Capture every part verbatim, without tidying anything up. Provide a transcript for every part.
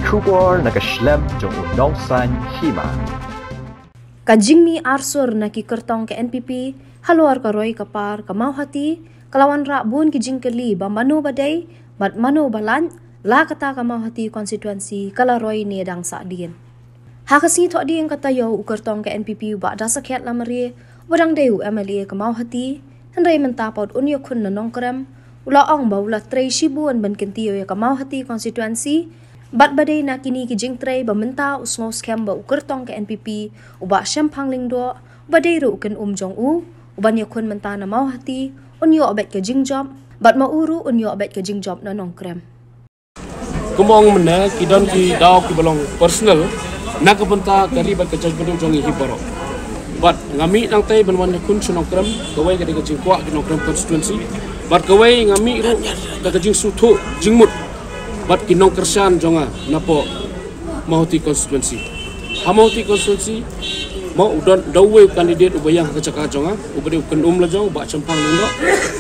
Khubor na ka shlem jong u nongsan hima. Ka jingmih arsur na ki kyrtong ka N P P halor ka roi ka par ka Mawhati ka la wanrah bun ki jingkylli ba mano ba dei bad mano ba lait, la kata ka Mawhati constituency ka la roi ne dang sahdien. Ha ka sngi Thohdieng ka taïew u kyrtong ka N P P u Bah Dasakhiat Lamare, uba dang dei u M L A ka Mawhati, hynrei mynta pat un ïakhun na Nongkrem, u la ong ba u la trei shibun ban kyntiew ïa ka Mawhati constituency, bad ba dei na kine ki jingtrei ba mynta u sngewskhem ba u kyrtong ka N P P u Bah Shemphang Lyngdoh, uba dei ruh u kynum jong u, uban ïakhun mynta na Mawhati, un ïoh beit ka jingjop, bad ma u ruh un ïoh beit ka jingjop na Nongkrem. Kumba ong mynne, ki don ki daw kiba long personal na ka bynta ka ri bad ka jaitbynriew jong ngi hi baroh. Bad nga mih nangtei ban wan ïakhun sha Nongkrem, kawei ka dei ka jingkwah ki Nongkrem constituency. Bad kawei nga mih ruh da ka jingsngewthuh jingmut bad ki nongkyrshan jong nga napoh Mawhati constituency. Ha Mawhati constituency, ma u don da uwei u candidate uba ïeng ha ka jaka jong nga, uba dei u kynum la jong, u Bah Shemphang Lyngdoh.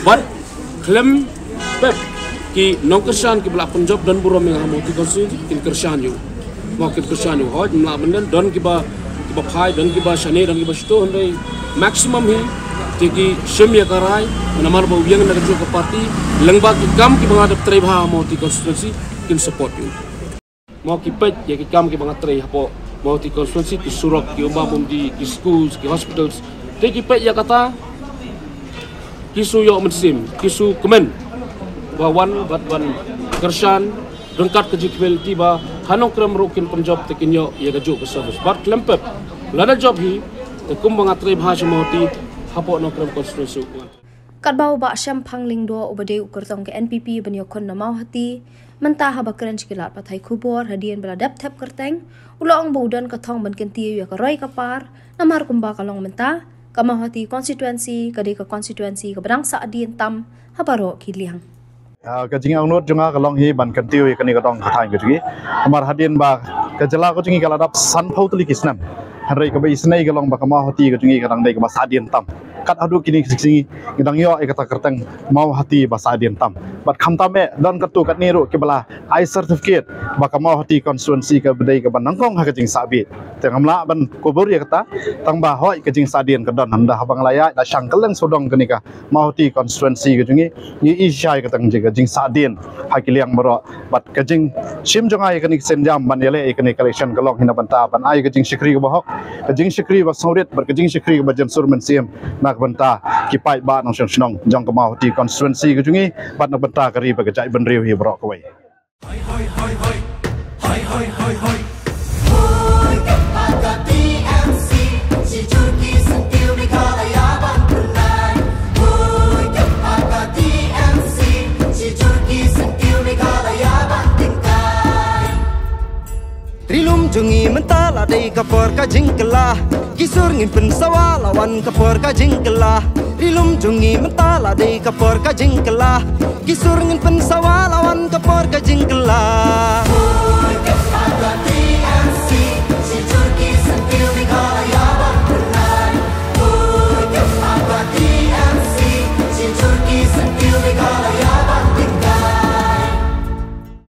Bad khlem pep ki nongkyrshan kiba la pynjop don burom ïa nga ha Mawhati constituency, kin kyrshan ïa u. Ma kin kyrshan ïa u, hooid, ym lah ban don, don kiba, kiba phai, don kiba shane, don kiba shito, hynrei maximum hi te ki shim ïa ka rai namar ba u ïeng na kajuh ka party, lyngba ki kam kiba nga dep trei bha ha Mawhati constituency, kin support ïa u. Ma ki peit ïa ki kam kiba nga trei hapoh Mawhati constituency, ki surok, ki umbam umdih, ki schools, ki hospitals. Te ki peit ïa kata, ki shu ïoh mynsiem, ki shu kmen ba wan bad wan kyrshan ryngkat ka jingkmen lynti ba ha Nongkrem ruh kin pynjop te kin ïoh ïa kajuh ka service. Bad khlem pep, lada jop hi, te kumba nga trei bha sha Mawhati, hapoh Nongkrem constituency. Katba u Bah Shemphang Lyngdoh uba dei u kyrtong ka N P P ban ïakhun na Mawhati, mynta haba kren sha ki lad pathai khubor hadien ba la dep thep kyrteng, u la ong ba u don ka thong ban kyntiew ïa ka roi ka par, namar kumba ka long mynta, ka Mawhati constituency ka dei ka constituency kaba dang sahdien tam ha baroh ki liang. Ah, ka jingangnud jong nga ka long hi ban kyntiew ïa kane ka dong ka thaiñ ka jong ngi. Namar hadien ba ka jylla ka jong ngi ka la dap sanphew tylli ki snem, hynrei kaba isynei ka long ba ka Mawhati ka jong ngi ka dang dei kaba sahdien tam. Kat haduh kine ki sngi ngi dang ïoh ïa kata ka kyrteng Mawhati ba sahdien tam. Bad khamtam eh, don katto katne ruh kiba la ai certificate ba ka Mawhati constituency ka dei kaba nyngkong ha ka jingsahbit. Te ngam lah ban kubur ïa kata, tang ba hooid ka jingsahdien ka don, hynda haba nga la ïaid la shang kylleng sawdong kane ka Mawhati constituency ka jong ngi, ngi i shai ka tang jing, ka jingsahdien ha ki liang baroh. Bad ka jingshim jong nga ïa kane ka sienjam ban ïaleh ïa kane ka election ka long hi na bynta ban ai ka jingshakri kaba hok, ka jingshakri ba sngewrit, bad ka jingshakri kaba jynsur mynsiem na ka bynta ki paidbah nongshong shnong jong ka Mawhati constituency ka jong ngi, bad na ka bynta ka ri bad ka jaitbynriew hi baroh kawei. Ri lum jong ngi mynta la dei ka por ka jingkylla. Ki sur ngin pynsawa la wan ka por ka jingkylla. Ri lum jong ngi mynta la dei ka por ka jingkylla. Ki sur ngin pynsawa la wan ka por ka jingkylla.